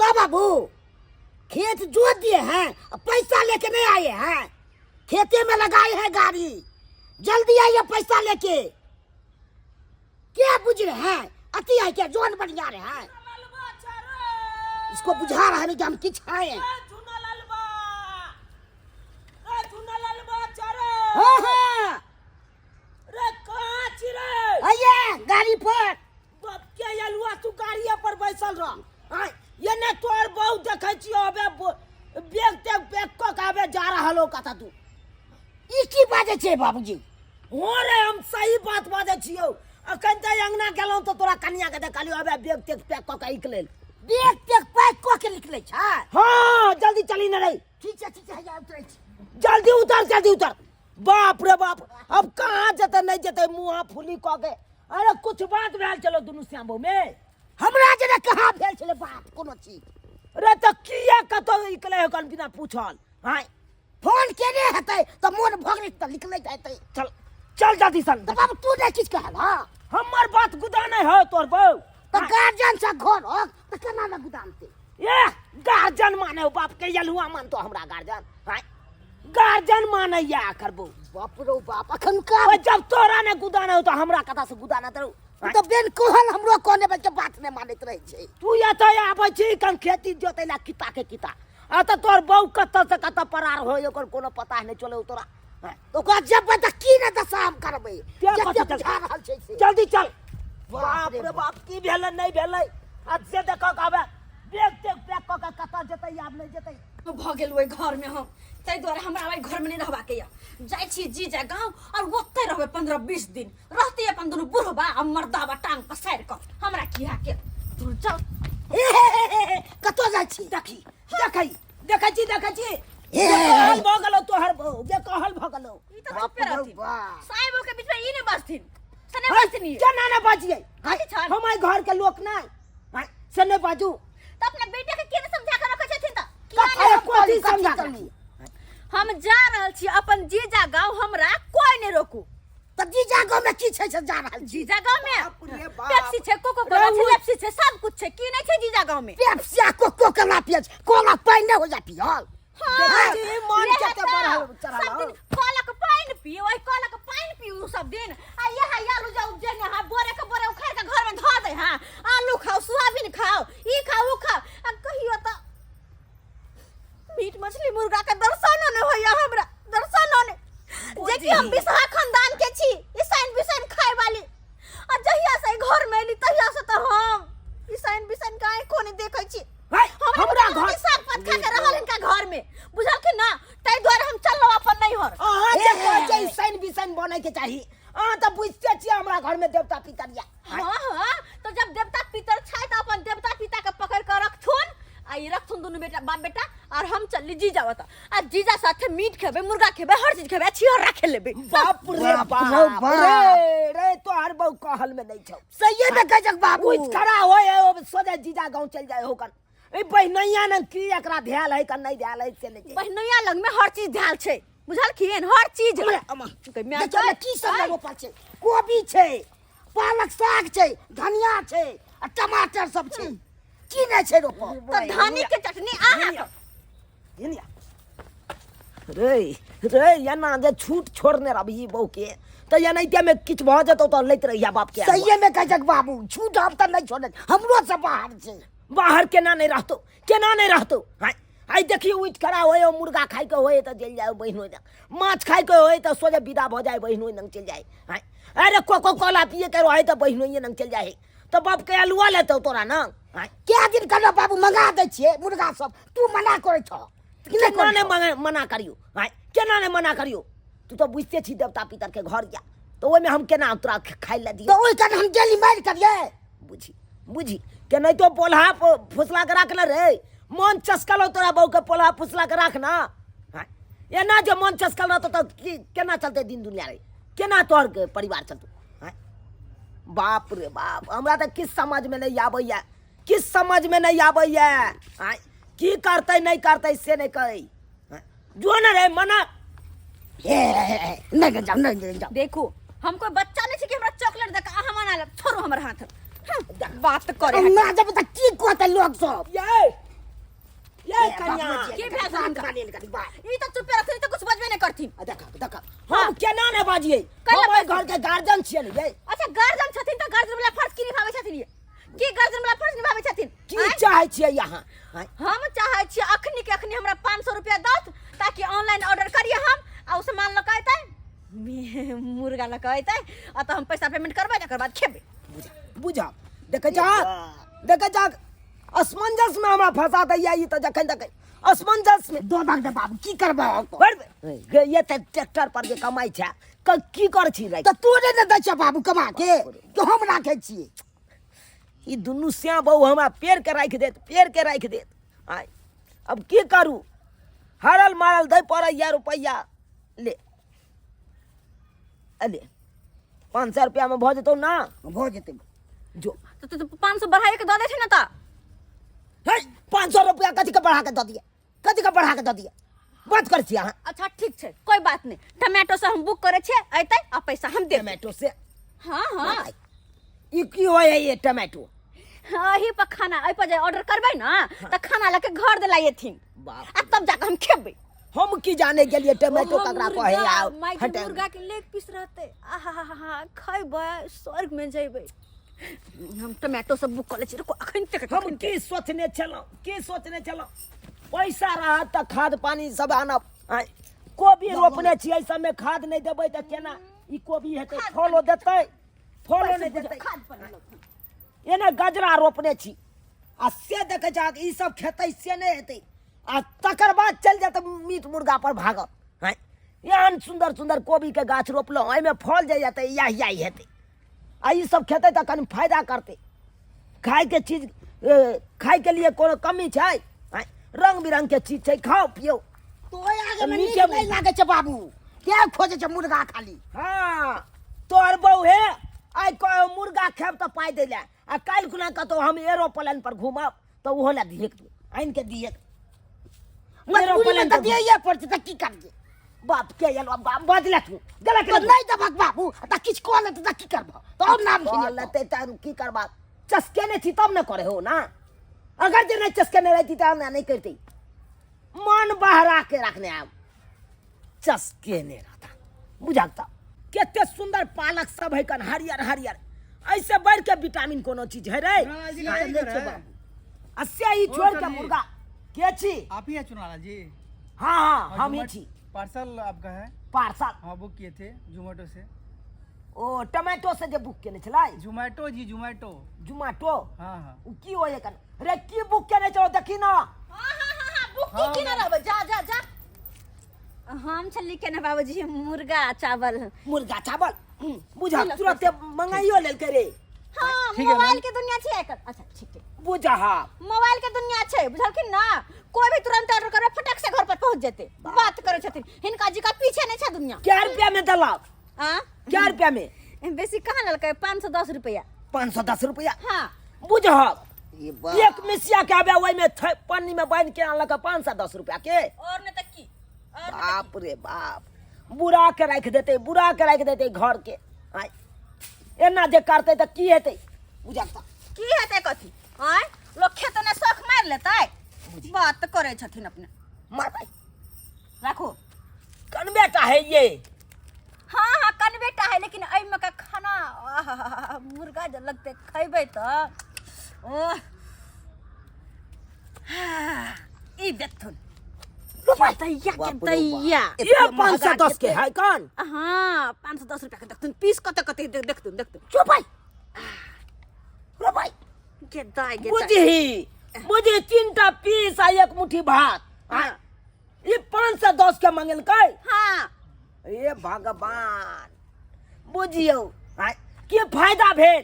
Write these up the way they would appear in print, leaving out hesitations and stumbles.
दा बाबू खेत जोत दिए हैं और पैसा लेके नहीं आए हैं खेते में लगाए हैं गाड़ी जल्दी आइए पैसा लेके क्या बुझ रहे हैं अति है क्या जोन बढ़िया रहे हैं इसको बुझा रहा है कि हम किछ हैं हाँ हाँ आइए गाड़ी पर के अलुआ तू गाड़िए पर बैसल रह आय ये ने तोर बहु देखै छियो अबे बैग तेग पैक कऽ के आबे जा रहल हो कतऽ तू ई की बाजै छै बाबूजी हो रे हम सही बात बाजै छियौ अखन तऽ अंगना गेलहुँ तऽ तोरा कनिया के देखलियौ अबे बैग तेग पैक कऽ के निकलल बैग तेग पैक कऽ के निकलै छै हाँ जल्दी चली न रही ठीक छै ठीक छै हैया उतरै छी जल्दी उतर जल्दी उतर बाप रे बाप अब कहाँ जेतै नहि जेतै मुँह फुली कऽ के अरे कुछ बात भेल चलो दुनू श्यामो में हमरा जेना कहाँ भेल छलै बात कोनो चीज रे तऽ किया कतौ निकलै हन बिना पूछल आँय फोन केने हेतै तऽ मोन भऽ गेलै तऽ निकलैत हेतै चल चल जल्दी सन तऽ बाबू तू नहि किछु कहल हँ हमर बात गुदा नहि हो तोर बौ तऽ गार्जियन से घर हो तऽ केना ने गुदामतै ए गार्जियन माने हो बाप के यलुआ मानतो हमरा गार्जियन आँय गार्जियन माने या करबो बाप रो बाप अखन का ओए जब तोरा ने गुदाना हो तो हमरा कथा से गुदाना तरू तऽ बेन कहल हमरो कहने बच्चे बात नहि मानैत रहै छै तू एतऽ आबै छी कन खेती जोतै ला किता के किता आ तऽ तोर बहू कतऽ से कतऽ परार होय ओकर कोनो पता नहि चलै तोरा हँ, ओकरा जेबै तऽ की ने दशा हम करबै के जते कथी चल- बुझा रहल छै से जल्दी चल बाप बाप रे रे बाप की भेलै नहि भेलै आ से देखऽ आबे बैग तेग पैक कऽ के कतऽ जेतै आब नहि जेतै भऽ गेल ओहि घरमे हम ताहि दुआरे हमरा ओहि घरमे नहि रहबाके यऽ जाइ छी जीजा गाँव आओर ओतहि रहबै 15-20 दिन रहते अपन दुनू बुढ़बा आ मर्दाबा टांग पसारि कऽ हमरा की है के दूर जाउ हे हे हे हे हे, कतऽ जाइ छी देखी देखै देखै छी देखै छी ए। कहल भऽ गेलौ तोहर बहू जे कहल भऽ गेलौ ई तऽ बाप चुपे रे रहथिन बाप। साहेबो के बीच में ई नहि बजथिन से नहि बजथिन ई केना ने बजियै कथी छल हम एहि घर के लोक नहि आँय, से नहि बाजू तऽ अपना बेटा के केना समझा के रखै छथिन तऽ किया कथी नहि कथी कथी समझा करू? हम जा रहल छी अपन जीजा गाँव हमरा कोई नहि रोकू तऽ जीजा गाँव में की छै से जा रहल छी जीजा गाँव में बाप रे बाप। पेप्सी छै कोको कोला छै पेप्सी छै सब कुछ छै की नहि छै जीजा गाँव में पेप्सी आ कोको कोला पियै छै कोला पानि नहि होइया पियल हाँ, देखै छी, मन इएह कते तऽ। बढ़ल चढ़ल सब दिन कलक पानि पी ओहि कलक पानि पीऊ सब दिन आ इएह आलू जे उपजेने हाँ बोरे के बोरे उखाड़ के घर में धऽ दे हाँ आलू खाओ सोयाबीन खाओ ई खाओ ऊ खाओ आ कहियो तऽ मीट मछली मुर्गा के दर्शनो नहि होइया हमरा दर्शनो नहि जे कि हम बिसहा खानदान के छी ईसाइन बिसाइन खाए वाली आ जहिया से घर में एली तहिया से तऽ हम ईसाइन बिसाइन के आँखो नहि देखै छी है, हमरा हमरा घर घर साग पात खा के रहल हिनका घर में बुझलखिन ना ताहि दुआरे हम चललहुँ अपन नैहर अहाँ जे कहै छै ईसाइन बिसाइन बनै के चाही अहाँ तऽ बुझिते छियै हमरा घर में देवता पितर या हाँ हाँ तो जब देवता पितर छै तऽ अपन देवता पिता के पकड़ के रखथुन आ ई रखथुन दुनू बेटा बाप बेटा और हम चलली जीजा बता आ जीजा साथे मीट खेबै मुर्गा खेबै हर चीज खेबै आ छिहर राखे लेबै बाप रे बाप बाप रे बाप। रे रे तोहर बहु कहल में नहीं छौ सहिए में कहै छै बाबू उठ खड़ा होय ओ सोझे जीजा गांव चल जाय होकर ए बहिनैया ने की एकरा ध्याल है का नहीं ध्याल है से नहीं बहनोइया लग में हर चीज ध्यान छै बुझलखिन हर चीज अम्मा, कहै, माय देखियौ ने की सब रोपल छै कोबी छै पालक साग छै धनिया छै आ टमाटर सब छै की नहि छै रोपल तऽ धनी के चटनी अहाँ हिनिया रे रे एना जे छूट छोड़ने रहबही बहू के तऽ एनाहिते में किछु भऽ जेतौ तऽ लैत रहिया बाप के सहिए में कहै छै बाबू छूट हम तऽ नहि छोड़ने हमरो से बाहर छै बाहर केना नहि रहतौ केना नहि रहतौ हाय आइ देखियौ उठि खड़ा होय मुर्गा खाइके होय तऽ चलि जाय बहिनो लग माछ खाइके होय तऽ सोझे विदा भऽ जाय बहिनो लग चलि जाय हाय अरे कोको कोला पियैके रहै तऽ बहिनोइए लग चलि जाय तऽ बापके अलुआ लेतौ तोरा न हाय कए दिन कहलहुँ बाबू मंगा दै छियै मुर्गा सब तू मना करै छह कि नहि केना करै नहि छह? मना करियौ हाय केना नहि मना करियौ तू तऽ बुझिते छी देवता पितरके घर या तऽ ओहिमे हम केना तोरा खाइ लए दियौ तऽ ओहि कारण हम गेली मारि करियै बुझी बुझी केनाहितो पोल्हा फुसला के राख ले रे मन चसकल हो तोरा बहू के पोल्हा फुसला के राख ना हाँ, एना जे मन चसकल रहतो तऽ की केना चलते दिन दुनिया रे केना तोहर के परिवार चलतो हाँ? बाप रे बाप हमरा तऽ किछु समझमे नहि आबैया किछु समझमे नहि आबैया आँय की करतै नहि करतै से नहि कहै आँय, जो ने रे मना हे हे, हे, नहि नहि जाउ नहि नहि जाउ देखू हम कोई बच्चा नहीं छै कि हमरा चॉकलेट दे के अहाँ मना लेब छोड़ू हमर हाथ हम्म, बात करे ना जब तक की कहतै लोग सब ये ये कन्या की भेल छनि हिनका? लेल कनी बात ई तऽ चुपे रहथिन, ई तऽ कुछ बजबे नहि करथिन। आ देखा देखा, हम केना ने बाजियै? कैला हम एहि बाजबै? घर के गार्जियन छियै ने ये। अच्छा, गार्जियन छथिन तऽ गार्जियन वाला फर्ज की निभाबै छथिन ये? की गार्जियन वाला फर्ज निभाबै छथिन? की आँय? चाहै छियै अहाँ? आँय? हम चाहै छियै अखनी के अखनी हमरा 500 रुपया दौथ ताकि ऑनलाइन ऑर्डर करिए हम आ उ सामान लऽ कऽ अयतै, मुर्गा लऽ कऽ अयतै आ तऽ हम पैसा पेमेंट करबै, तकर बाद खेबै। बुझा बुझा, देखै छह, देखै छह, असमंजस में हमरा फंसा दैया ई तऽ जखन देखै असमंजस में। दो दाग दे बाबू, की करबै? बड़ गे, ये तऽ ट्रैक्टर पर जे कमाइ छै, की कर छी रे? तऽ तू नहि ने दै छ बाबू कमा के, तो हम राखै छियै। ई दुनू श्याम बहू हमरा पेड़ के राखि देत, पेड़ के राखि देत। आय अब की करू? हारल मारल दै पड़ैया रुपैआ। ले अले, 500 रुपया में भऽ जेतौ ना? भऽ जेतै। जो। तऽ 500 बढ़ाइए के दऽ दै छै ने तऽ। हे, 500 रुपया कथी के बढ़ा के दऽ दिए? कथी के बढ़ा के दऽ दिए? बात करै छी अहाँ। अच्छा ठीक छै, कोई बात नहीं, टमाटो से हम बुक करै छियै, अयतै आ पैसा हम देब। टमाटो से? हाँ हाँ। ई की होइ है ये टमाटो? एही पर खाना, एहि पर जे ऑर्डर करबै ना तऽ खाना लऽ के घर देला एथिन। बाप आ तब जाके हम खेबै। हम की जाने गेलिए टमाटो ओहो ककरा मुर्गा, कहे आ माय के हटे। मुर्गा के लेग पीस रहते, आहा, खैबै स्वर्ग में जेबै। हम टमाटो सब बुक कऽ लै छी, रुको अखन तक। हम की सोचने छलहुँ, की सोचने छलहुँ? पैसा रहत तऽ खाद पानी सब आनब। आँय, कोबी रोपने छियै, सबमे खाद नहि देबै तऽ केना ई कोबी हेतै? फलो देतै? फलो नहि देतै। खाद पानी लऽ। एना गजरा रोपने छी आ से देखै छहक ई सब खेतै से नहि हेतै, आ तकर बाद चलि जायत मीट मुर्गा पर भागत। आँय, एहन सुन्दर सुन्दर कोबीके गाछ रोपलहुँ, एहिमे फल जे जेतै इएह इएह हेतै, आ ई सब खेतै तऽ कनि फायदा करतै। खायके चीज, खायके लिए कोनो कमी छै? आँय, रंग बिरंगके चीज छै, खाउ पियौ। तो ओहि आगे मे नीक नीके नहि लागै छै बाबू, के खोजै छै मुर्गा खाली? हाँ, तोहर बहू हे आइ कहो मुर्गा खायब तऽ पाइ दै लए, आ काल्हि खुना कतहु हम एरोप्लेन पर घूमब तऽ ओहो लए दिहेक, तू आनि के दिहेक। मजबूरी मे एरोप्लेन तऽ पर दियैये पड़तै, तऽ की करबै? बाप के एलो बजले तू गेलक। तऽ नहि देबक बाबू तऽ किछु कऽ लेतै तऽ की करबह? तऽ आओर नाम कऽ खिलेतौ। लेतै तऽ की करबा? चसकेने छी तब ने करे हो ना। अगर जे नहि चसकेने रहती तऽ हमरा नहि करती। मन बहरा के रखने आब चसकेने रहता। बुझक तऽ कते सुंदर पालक सब है कन हरियर हरियर, ऐसे बढ़ के विटामिन कोनो चीज है रे? चुनालाल जी का नहीं घर छै है। बाबू। आ से ई ओ छोड़ के सर जी। मुर्गा के छी? आप ही है चुनालाल जी? हाँ हाँ, और हम ही जोमेटो- छी। पार्सल आपका है? पार्सल? हाँ, बुक किए थे जोमेटो से। ओ टमाटो से जे बुक केने छलै? जोमेटो जी, जोमेटो। जोमेटो? हाँ हाँ। उ की होय कन रे? की बुक केने छौ? देखी ना। हाँ हाँ हाँ हाँ, बुक की की ना रहबै, जा जा जा। हम छली केने बाबूजी मुर्गा चावल। मुर्गा चावल बुझा की लग तुरंत मंगाइयो लेलकै रे। हाँ। ठीक है, मोबाइल मैम। के दुनिया छै आइकाल्हि। अच्छा ठीक ठीक। बुझा हा। मोबाइल के दुनिया छै, बुझलखिन ना? कोई भी तुरंत ऑर्डर करबै फटक से घर पर पहुंच जेतै। बात करै छथिन, हिनका जी का पीछे नहीं छै दुनिया। क्या रुपया में देलक? आ क्या रुपया में? बेसी कहाँ लेलकै, 510 रुपया। 510 रुपया? हाँ। बुझहक ई बा। एक मिसिया के आबे ओहि में पन्नी में बांध के आनलक 510 रुपया के। और नहीं तऽ की, और नहीं तऽ बाप रे बाप, बुरा के राखि देतै, बुरा के राखि देतै घर के। आय एना जे करतै तऽ की हेतै? बुझक तऽ की हेतै कथी? आँय, लोक खेत ने शौख मारि लेतै? बात करै छथिन अपने। मारबै। राखू। कनबेटा है ये। हाँ हाँ, कनबेटा है, लेकिन एहिमे का खाना आहाहाहा, मुर्गा जे लगतै खैबै तऽ ओह, हाँ, ई देखथुन दैया के बाप रे बाप। दैया। ये एते 510 के महगा है कौन? हाँ, 510 रुपया के देखथुन पीस कते कते, देखथुन देखथुन। चुप भाई, रो भाई। के दाय के दाय। बुझही बुझही, 3टा पीस आ एक मुट्ठी भात। हाँ। ई 510 के मंगेलकै? हाँ। हे भगवान, बुझियौ आँय, की फायदा भेल?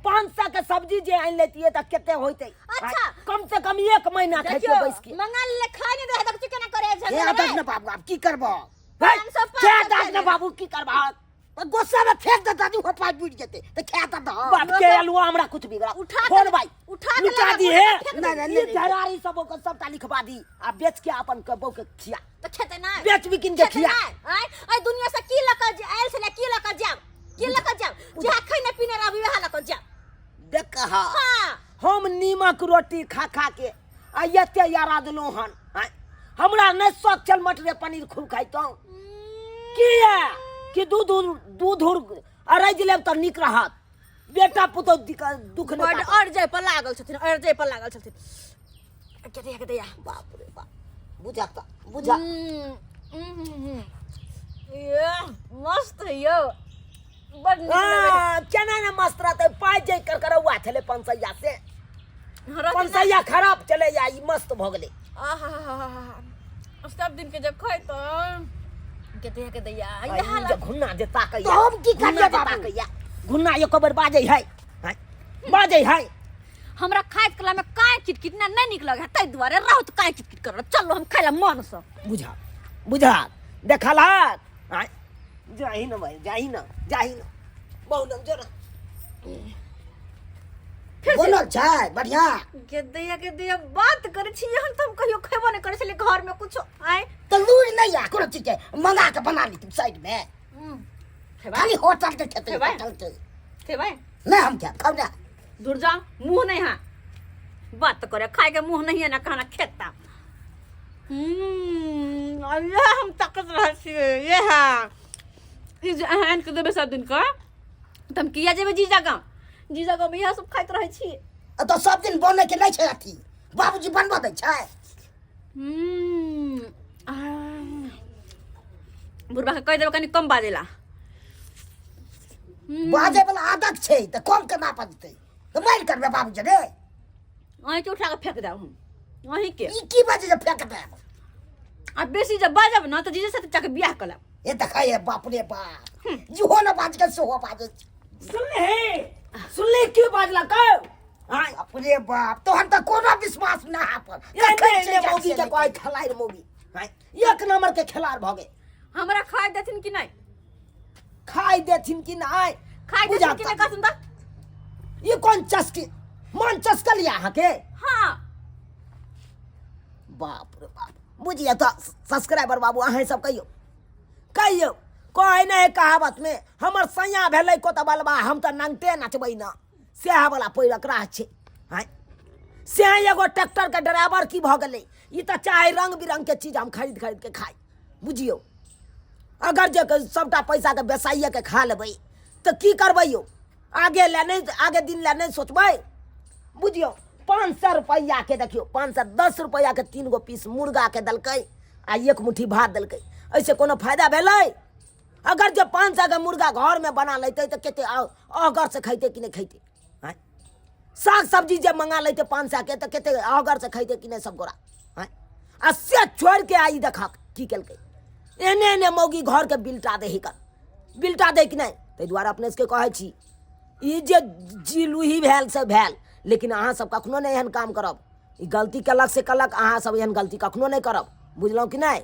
500 के सब्जी जे आनि लेतियै तऽ कते होइतै? अच्छा। आँय, कम से कम एक महीना देखियौ खैतियै बैस के। मंगल ले खाय नहीं दे तऽ केना करे हे झगड़ा आदत ने बाबू, आब की करबह? है, 500 क्या 500 दाग ने के बाबू, की करबह? तऽ गुस्सा में फेंक दे दादी, हो पाइ बुझि जेतै तऽ खा तऽ दह। बाप के अलुआ हमरा कुछ बिगड़ा उठा के फोन भाई उठा के लुटा लगा, दी उठा है। के फेंक नहीं, नहीं, ई नहीं, नहीं। घरारी सब ओकर सबटा लिखवा दी आ बेच के अपन के बहू के खिया। तऽ खेतै नहि? बेच बिकिन के खेतै खिया। नहि? आँय, एहि दुनिया से की लऽ कऽ आयल छलै? की लऽ कऽ जायब? की लऽ कऽ जायब? जहाँ खैने पीने रहब वएह लऽ कऽ जायब। देख हा। हाँ। हम नीमक रोटी खा खा के आ एते यारा देलहुँ हन आँय? हमरा नहि शौक छल मटरे पनीर खूब खाइतहुँ। किया कि दूध दूध अरैज लेब तऽ नीक रहत, बेटा पुतहु दुख नहि बड काटत। अरजै पर लागल छथिन, अरजै पर लागल छथिन। के दैया, के दैया। बाप रे बाप, बुझा तऽ बुझा। ये मस्त है यौ, बड नीक लगै। हाँ, केना ने मस्त रहतै, पाइ जे करकरौआ छलै पंसैया से, रहतै। पंसैया खराब चले या ई मस्त भऽ गेलै। आहा, सब दिन के जब खैतौ, के दैया, के दैया। आ इएह ई जे घुन्ना जे ताकैया, तऽ हम की घुन्ना करियै जे बाबू? ताकैया, घुन्ना एको बेर बाजै है, हैं? बाजै है? हमरा खाइत कला में काय किटकिट ना नहीं निक लगे है, ताहि दुआरे रहू तऽ काय किटकिट कर, चलो हम खाइ ला मन से। बुझा बुझा देखलक आँय? जाही न भाई, जाही न, जाही न, बहु लग जो न। बनल छै बढ़िया। के दैया, के दैया, बात करै छी हम तऽ हम कहियो खेबो नहि करै छलियै घर में कुछो आय। तऽ लूरि नहि आ कोनो चीज के, मंगा के बना ली तुम साइड में। खेबै? खाली होटल के खेतै। खेबै? होटल के। खेबै? नहि, हम खायब, खाउ ना। दूर जाओ, मुँह नहीं है बात करे, खाए के मुँह नहीं है ना खाना खेता। ये हम ताकत रहल छियै, ये है ई जे अहाँ आनि कऽ देबै सब दिन के, तऽ हम किया जेबै जीजा गाँव? जीजा गाँवमे इएह सब खाइत रहै छी। आ तऽ सब दिन बनै के नहि छै अथी, बाबूजी बनबऽ दै छै। बुढ़बा के कहि देबै कनि कम बाजै ला। बाजै वाला आदत छै तऽ कम केना बजतै? तऽ मारि करबै बाबूजी रे। अहीँके उठा कऽ फेंक देब हम अहीँके। ई की बाजै जे फेंक देब? आ बेसी जब बाजब ने तऽ जीजा साथे जाके बियाह कऽ लेब। ए देखै, ए बाप रे बाप, इहो ने बाज के सेहो बाजै छै। सुनली, सुनली की बाजलक? आँय? बाप रे बाप, तोहन तऽ कोनो विश्वास ना है पर। एने कखन एने चलि जाइ मौगी छै के नहि। कहै खेलाड़ मौगी, आँय? एक नंबर के खेलाड़ भऽ गेल। हमरा खाइ देथिन कि नहि? खाइ देथिन कि नहि? खाइ बुझा देथिन कि नहि, कहथिन तऽ। ई कोन चस्की मन चस्कल यऽ अहाँके? हाँ। बाप रे बाप, बुझिए तऽ सब्सक्राइबर बाबू, अहें सब कहियौ, कहियौ, कहै नहि है कहावत में, हमर सैया भेलै कोतबलबा, हम तऽ नंगटे नचबै न, सएह वाला पैरक राह छै। आँय, से एगो ट्रैक्टर के ड्राइवर की भऽ गेलै? ई तऽ चाहे रंग बिरंग के चीज हम खरीद खरीद के खाइ। बुझियौ, अगर जे सबटा पैसा के बेसाइए के खा लेबै तऽ की करबै यौ? आगे लए नहि, आगे दिन लए नहि सोचबै। बुझियौ, 500 रुपैआ के देखियौ, 510 रुपैआ के 3 गो पीस मुर्गा के देलकै आ एक मुट्ठी भात देलकै। एहिसँ कोनो फायदा भेलै? अगर जे 500 के मुर्गा घरमे बना लेतै तऽ कते अहगर से खैतै कि नहि खैतै? आँय, साग सब्जी जे मंगा लेतै 500 के तऽ कते अहगर से खैतै कि नहि सब गोरा? आँय, आ से छोड़ि के आई देखक की केलकै। एने एने मौगी घरके बिलटा दै हिकर, बिलटा दै कि नहि? ताहि दुआरे अपने सबके कहै छी, ई जे जिलूही भेल से भेल, लेकिन अहाँ सब कखनो नहि एहन काम करब। ई गलती केलक से केलक, अहाँ सब एहन गलती कखनो नहि करब, बुझलहुँ कि नहि?